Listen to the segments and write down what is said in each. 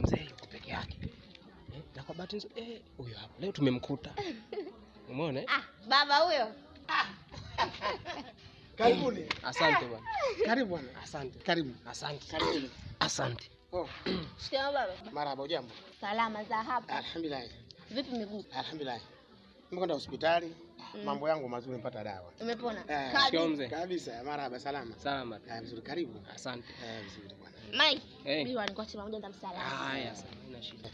Mzee yuko peke yake. Na kwa bahati nzuri huyo hapo. Leo tumemkuta. Umeona eh? Ah, baba huyo. Karibuni. Asante bwana. Karibu bwana. Asante. Karibu. Asante. Karibu. Asante. Oh. Shikamoo baba. Marhaba, hujambo? Salama za hapa. Alhamdulillah. Vipi miguu? Alhamdulillah. Nimekwenda hospitali. Mambo yangu mazuri, nimepata dawa. Umepona? Shikamoo mzee. Kabisa, marhaba, salama. Salama. Vizuri, karibu. Asante. Vizuri bwana. Mike. Mimi nilikuwa moja nitamsalamu. Haya, sawa, haina shida.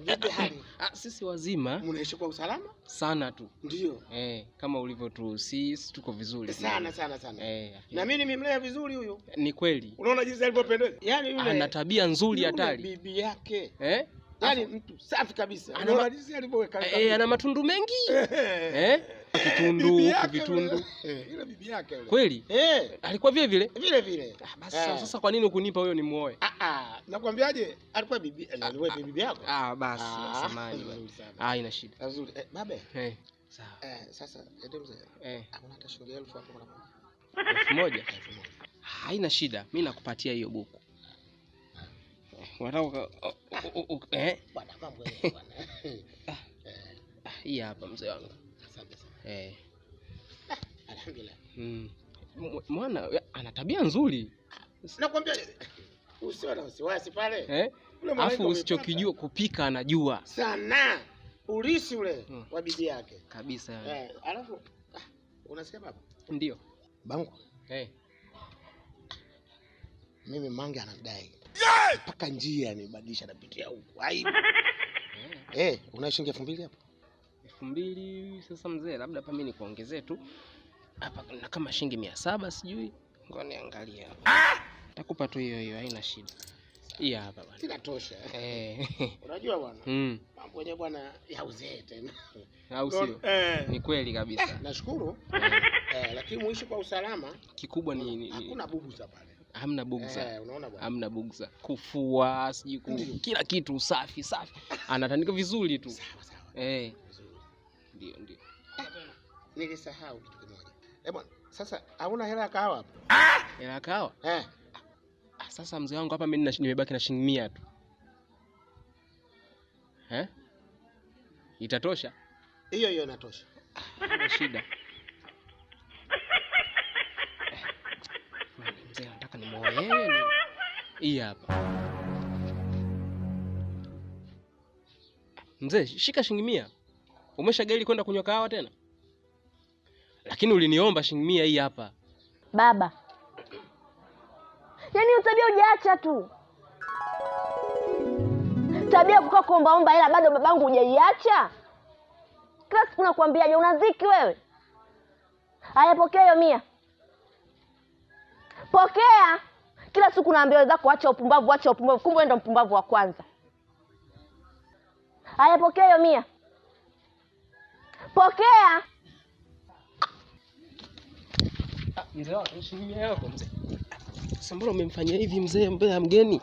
Vipi hali? Sisi wazima. Mnaishi kwa usalama? Sana tu. Ndio. Kama ulivyo tu, sisi tuko vizuri. Sana sana sana. Na mimi nimemlea vizuri huyu. Ni kweli. Unaona jinsi alivyopendeza? Yaani yule ana tabia nzuri hatari. Bibi yake. Yaani mtu safi kabisa. Unaona jinsi alivyoweka. Ana matundu mengi. Kitundu, vitundu. Ile bibi yake yule. Kweli? Alikuwa vile vile? Vile vile. Basi sasa kwa nini ukunipa huyo nimuoe? Nakwambiaje? Alikuwa bibi, alikuwa bibi yako. Basi, samahani bwana. Ina shida. Nzuri. Babe. Sawa. Sasa eti mzee. Hakuna hata shilingi 1000 hapo kuna moja. 1000? 1000. Haina shida. Mimi nakupatia hiyo buku. Unataka Bwana mambo yenyewe bwana. Hii hapa mzee wangu. Asante sana. Alhamdulillah. Mwana ana tabia nzuri. Nakwambia usiwe na wasiwasi pale. Ule mwanamke Alafu umepata. usichokijua kupika anajua. Sana. Ulisi ule wa bibi yake. Kabisa. Alafu unasikia baba? Ndio. Bangu. Mimi Mange anadai. Mpaka njia nibadilisha napitia huku. Aibu. Una shilingi 2000 hapo? 2000 sasa mzee, labda hapa mimi nikuongezee tu. Hapa na kama shilingi 700 sijui. Ngoja niangalie hapa. Nitakupa tu hiyo hiyo, haina shida. Hii hapa bwana. Inatosha. Unajua bwana? Mambo yenyewe bwana ya uzee tena. Au sio? Ni kweli kabisa. Nashukuru. Lakini muishi kwa usalama. Kikubwa ni Hakuna buguza pale. Hamna buguza. Unaona bwana. Hamna buguza. Kufua, sijui kila kitu safi safi. Anatandika vizuri tu. Sawa sawa. Vizuri. Ndio, ndio. Nilisahau kitu kimoja. Bwana, sasa hauna hela ya kahawa hapo? Hela ya kahawa? Sasa mzee wangu hapa mimi nimebaki na shilingi 100 tu. Itatosha? Hiyo hiyo inatosha. Haina shida. Mzee anataka nimuoe yeye ni hii hapa. Mzee, shika shilingi 100. Umeshagaili kwenda kunywa kahawa tena? Lakini uliniomba shilingi 100 hii hapa. Baba. Yaani hiyo tabia hujaacha tu. Tabia kukaa kuombaomba hela bado babangu hujaiacha? Kila siku nakwambiaje, una dhiki wewe? Haya, pokea hiyo 100. Pokea. Kila siku naambia wenzako acha upumbavu, acha upumbavu. Kumbe wewe ndo mpumbavu wa kwanza. Haya, pokea hiyo 100. Pokea. Mzee wako, shilingi 100 yako mzee. Sasa mbona umemfanyia hivi mzee mbele ya mgeni?